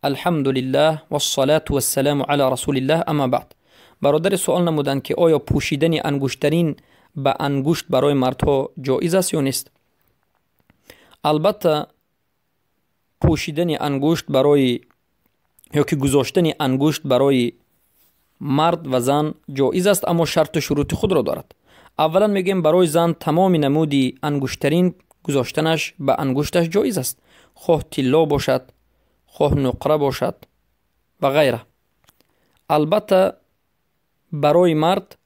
Алҳамдулиллаҳ вассалату вассаламу ала расулиллаҳ, амма баъд. Бародаре суол намуданд, ки оё пӯшидани ангуштарин ба ангушт барои мардҳо ҷоиз аст ё нест? Албатта, пӯшидани ангушт барои ё ки гузоштани ангушт барои мард ва зан ҷоиз аст, аммо шарту шурути худро дорад. Аввалан мегӯем, барои зан тамоми намуди ангуштарин гузоштанаш ба ангушташ ҷоиз аст, хоҳ тилло бошад, хоҳ нуқра бошад ва ғайра. Албатта, барои мард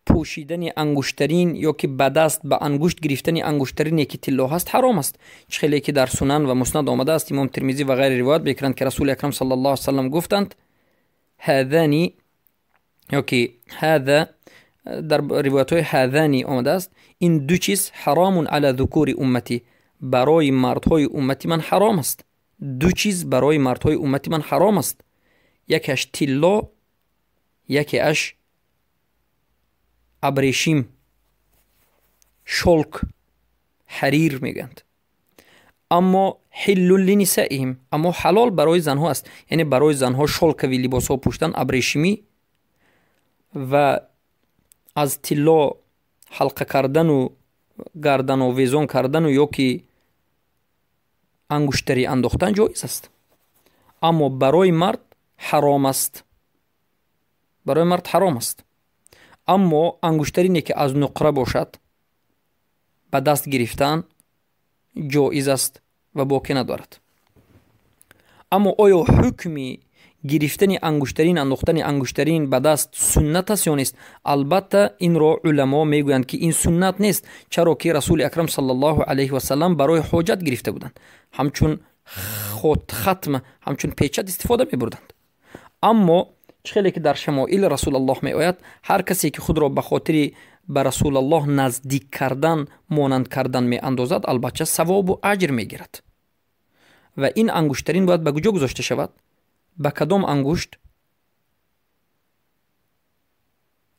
пӯшидани ангуштарин ё ки ба даст ба ангушт гирифтани ангуштарине, ки тилло ҳаст, ҳаром аст. Чӣ хеле ки дар Сунан ва Муснад омадааст, Имом Тирмизӣ ва ғайре ривоят мекунанд, ки Расули Акрам саллаллоҳу алайҳи васаллам гуфтанд: ҳазани ё ки ҳаза, дар ривоятҳои ҳазани омадааст, ин ду чиз ҳаромун ала зукури умматӣ, барои мардҳои уммати ман ҳаром аст. Ду чиз барои мардҳои уммати ман ҳаром аст: якеаш тилло, якеаш абрешим, шёлк, ҳарир мегӯянд. Аммо ҳиллун линисаиҳим, аммо ҳалол барои занҳо аст, яъне барои занҳо шёлковый либосҳо пӯштан, абрешимӣ, ва аз тилло ҳалқа кардану гардановезон кардану ё ки ангуштарӣ андохтан ҷоиз аст, аммо барои мард ҳаром аст, барои мард ҳаром аст. Аммо ангуштарине, ки аз нуқра бошад, ба даст гирифтан ҷоиз аст ва боке надорад. Аммо оё ҳукми гирифтани ангуштарин, андохтани ангуштарин ба даст суннат аст ё нест? Албатта, инро уламо мегӯянд, ки ин суннат нест, чаро ки Расули Акрам саллаллоҳу алайҳи васаллам барои ҳоҷат гирифта буданд, ҳамчун хатм, ҳамчун печать истифода мебурданд. Аммо чӣ хеле ки дар Шамоили Расулаллоҳ меояд, ҳар касе ки худро ба хотири ба Расулаллоҳ наздик кардан, монанд кардан меандозад, албатта савобу аҷр мегирад. Ва ин ангуштарин бояд ба куҷо гузошта шавад? Ба кадом ангушт?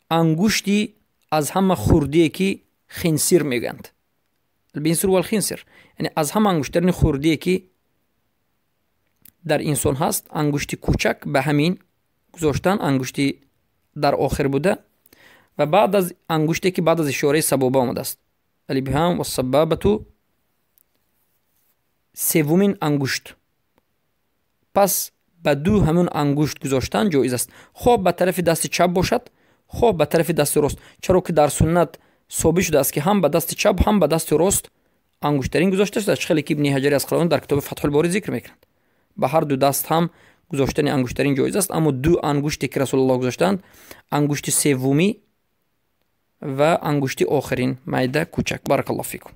Ангушти аз ҳама хурдие, ки хинсир мегӯянд, албинсир валхинсир, яъне аз ҳама ангуштарини хурдие, ки дар инсон ҳаст, ангушти кӯчак, ба ҳамин гузоштан, ангушти дар охир буда ва баъд аз ангуште, ки баъд аз ишораи сабоба омадааст, алибҳам вассабабату, севумин ангушт. Пас ба ду ҳамун ангушт гузоштан ҷоиз аст, хоҳ ба тарафи дасти чап бошад, хоҳ ба тарафи дасти рост, чаро ки дар суннат собит шудааст, ки ҳам ба дасти чап, ҳам ба дасти рост ангуштарин гузошта шудааст, чӣ хеле ки Ибни Ҳаҷари Асқалонӣ дар китоби Фатҳулборӣ зикр мекунанд. Ба ҳар ду даст ҳам гузоштани ангуштарин ҷоиз аст, аммо ду ангуште, ки Расулаллоҳ гузоштаанд, ангушти севумӣ ва ангушти охирин, майда, кӯчак. Баракаллоҳу фикум.